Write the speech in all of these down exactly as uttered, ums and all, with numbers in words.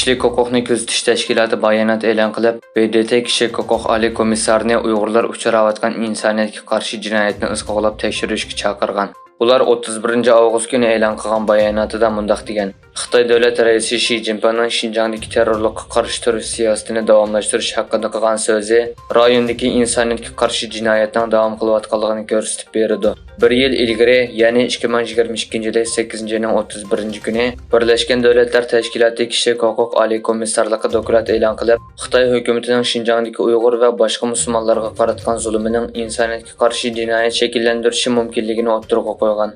كىشىلىك ھوقۇقنى كۆزىتىش تەشكىلاتى بايانات ئېلان قىلىپ، ب د ت كىشىلىك ھوقۇق ئالىي كومىسسارىنى ئۇيغۇرلار ئۇچراۋاتقان ئىنسانىيەتكە قارشى جىنايەتنى ئىز قوغلاپ تەكشۈرۈشكە چاقىرغان. ئۇلار ئوتتۇز بىرىنچى ئاۋغۇست كۈنى ئېلان قىلغان باياناتىدا مۇنداق دېگەن: خىتاي دۆلەت رەئىسى شى جىنپىڭنىڭ شىنجاڭدىكى تېررورلۇققا قارشى تۇرۇش سىياسىتىنى داۋاملاشتۇرۇش ھەققىدە قىلغان سۆزى رايوندىكى ئىنسانىيەتكە قارشى جىنايەتنىڭ داۋام قىلىۋاتقانلىقىنى كۆرسىتىپ بېرىدۇ. بىر يىل ئىلگىرى، يەنى ئىككى مىڭ يىگىرمە ئىككىنچى يىلى سەككىزىنچى ئاينىڭ ئوتتۇز بىرىنچى كۈنى بىرلەشكەن دۆلەتلەر تەشكىلاتى كىشىلىك ھوقۇق ئالىي كومىسسارلىقى دوكلات ئېلان قىلىپ، خىتاي ھۆكۈمىتىنىڭ شىنجاڭدىكى ئۇيغۇر ۋە باشقا مۇسۇلمانلارغا قاراتقان زۇلۇمىنىڭ ئىنسانىيەتكە قارشى جىنايەت شەكىللەندۈرۈشى مۇمكىنلىكىنى ئوتتۇرىغا قويغان.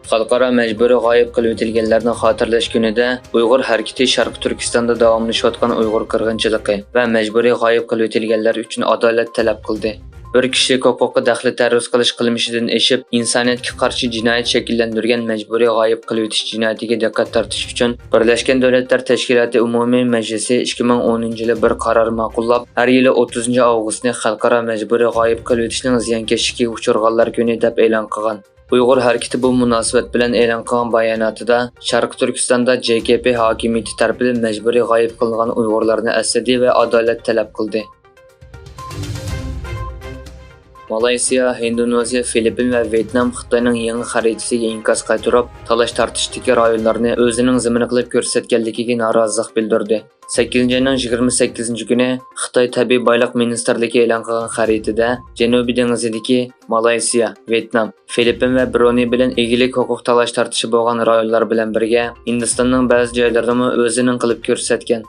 خەلقئارا مەجبۇرىي غايىب قىلىۋېتىلگەنلەرنى خاتىرىلەش كۈنىدە ئۇيغۇر ھەرىكىتى شەرقىي تۈركىستاندا داۋاملىشىۋاتقان ئۇيغۇر قىرغىنچىلىقى ۋە مەجبۇرىي غايىب قىلىۋېتىلگەنلەر ئۈچۈن ئادالەت تەلەپ قىلدى. بىر كىشىلىك ھوقۇققا دەخلى تەرۇز قىلىش قىلمىشىدىن ئېشىپ، ئىنسانىيەتكە قارشى جىنايەت شەكىللەندۈرگەن مەجبۇرىي غايىب قىلىۋېتىش جىنايىتىگە دىققەت تارتىش ئۈچۈن، بىرلەشكەن دۆلەتلەر تەشكىلاتى ئومۇمىي مەجلىسى ئىككى مىڭ ئونىنچى يىلى بىر قارار ماقۇللاپ، ھەر يىلى ئوتتۇزىنچى ئاۋغۇستنى خەلقئارا مەجبۇرىي غايىب قىلىۋېتىشنىڭ زىيانكەشلىكىگە ئۇچرىغانلار كۈنى دەپ ئېلان قىلغان. ئۇيغۇر ھەرىكىتى بۇ مۇناسىۋەت بىلەن ئېلان قىلغان باياناتىدا، شەرقىي تۈركىستاندا ج ك پ ھاكىمىيىتى تەرىپىدىن مەجبۇرىي غايىب قىلىنغان ئۇيغۇرلارنى ئەسلىدى ۋە ئادالەت تەلەپ قىلدى. مالايسىيا، ھىندونېزىيە، فىلىپپىن ۋە ۋيېتنام خىتاينىڭ يېڭى خەرىتىسىگە ئىنكاس قايتۇرۇپ، تالاش-تارتىشتىكى رايونلارنى ئۆزىنىڭ زېمىنى قىلىپ كۆرسەتكەنلىكىگە نارازىلىق بىلدۈردى. سەككىزىنچى ئاينىڭ يىگىرمە سەككىزىنچى كۈنى خىتاي تەبىئىي بايلىق مىنىستىرلىكى ئېلان قىلغان خەرىتىدە جەنۇبىي دېڭىزىدىكى مالايسىيا، ۋيېتنام، فىلىپپىن ۋە برۇنېي بىلەن ئىگىلىك ھوقۇق تالاش-تارتىشى بولغان رايونلار بىلەن بىرگە، ھىندىستاننىڭ بەزى جايلىرىنىمۇ ئۆزىنىڭ قىلىپ كۆرسەتكەن.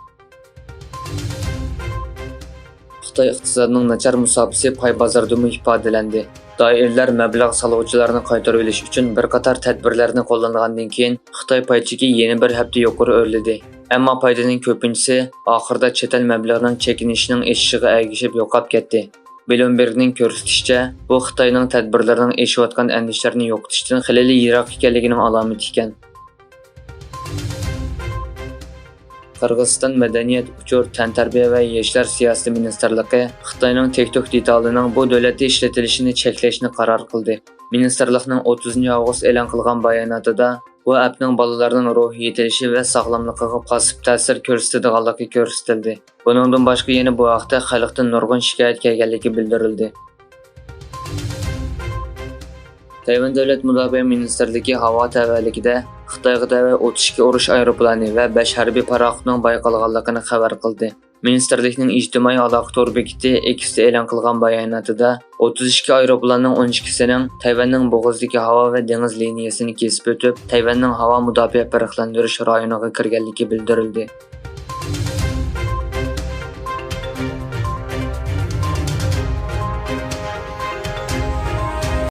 خىتاي ئىقتىسادىنىڭ ناچار مۇساپىسى پاي بازىرىدىمۇ ئىپادىلەندى. دائىرىلەر مەبلەغ سالغۇچىلارنى قايتۇرۇۋېلىش ئۈچۈن بىر قاتار تەدبىرلەرنى قوللانغاندىن كېيىن، خىتاي پاي چېكى يەنە بىر ھەپتە يۇقىرى ئۆرلىدى. ئەمما پايدىنىڭ كۆپىنچىسى ئاخىرىدا چەت ئەل مەبلىغىنىڭ چېكىنىشىنىڭ ئېشىشىغا ئەگىشىپ يوقاپ كەتتى. بلومبېرگنىڭ كۆرسىتىشىچە، بۇ خىتاينىڭ تەدبىرلىرىنىڭ ئېشىۋاتقان ئەندىشىلەرنى يوقىتىشتىن خېلىلا يىراق ئىكەنلىكىنىڭ ئالامىتى ئىكەن. قىرغىزىستان مەدەنىيەت، ئۇچۇر، تەنتەربىيە ۋە ياشلار سىياسىتى مىنىستىرلىقى خىتاينىڭ تىك توك دېتالىنىڭ بۇ دۆلەتتە ئىشلىتىلىشىنى چەكلەشنى قارار قىلدى. مىنىستىرلىقنىڭ ئوتتۇزىنچى ئاۋغۇست ئېلان قىلغان باياناتىدا، بۇ ئەپنىڭ بالىلارنىڭ روھىي يېتىلىشى ۋە ساغلاملىقىغا پاسسىپ تەسىر كۆرسىتىدىغانلىقى كۆرسىتىلدى. بۇنىڭدىن باشقا يەنە بۇ ھەقتە خەلقتىن نۇرغۇن شىكايەت كەلگەنلىكى بىلدۈرۈلدى. تەيۋەن دۆلەت مۇداپىئە مىنىستىرلىكى ھاۋا تەۋەلىكىدە خىتايغا تەۋە ئوتتۇز ئىككى ئۇرۇش ئايروپىلانى ۋە بەش ھەربىي پاراخوتنىڭ بايقالغانلىقىنى خەۋەر قىلدى. مىنىستىرلىكنىڭ ئىجتىمائىي ئالاقە تور بېكىتى ئېكستا ئېلان قىلغان باياناتىدا، ئوتتۇز ئىككى ئايروپىلاننىڭ ئون ئىككىسىنىڭ تەيۋەننىڭ بوغۇزىدىكى ھاۋا ۋە دېڭىز لىنىيەسىنى كېسىپ ئۆتۈپ، تەيۋەننىڭ ھاۋا مۇداپىئە پەرقلەندۈرۈش رايونىغا كىرگەنلىكى بىلدۈرۈلدى.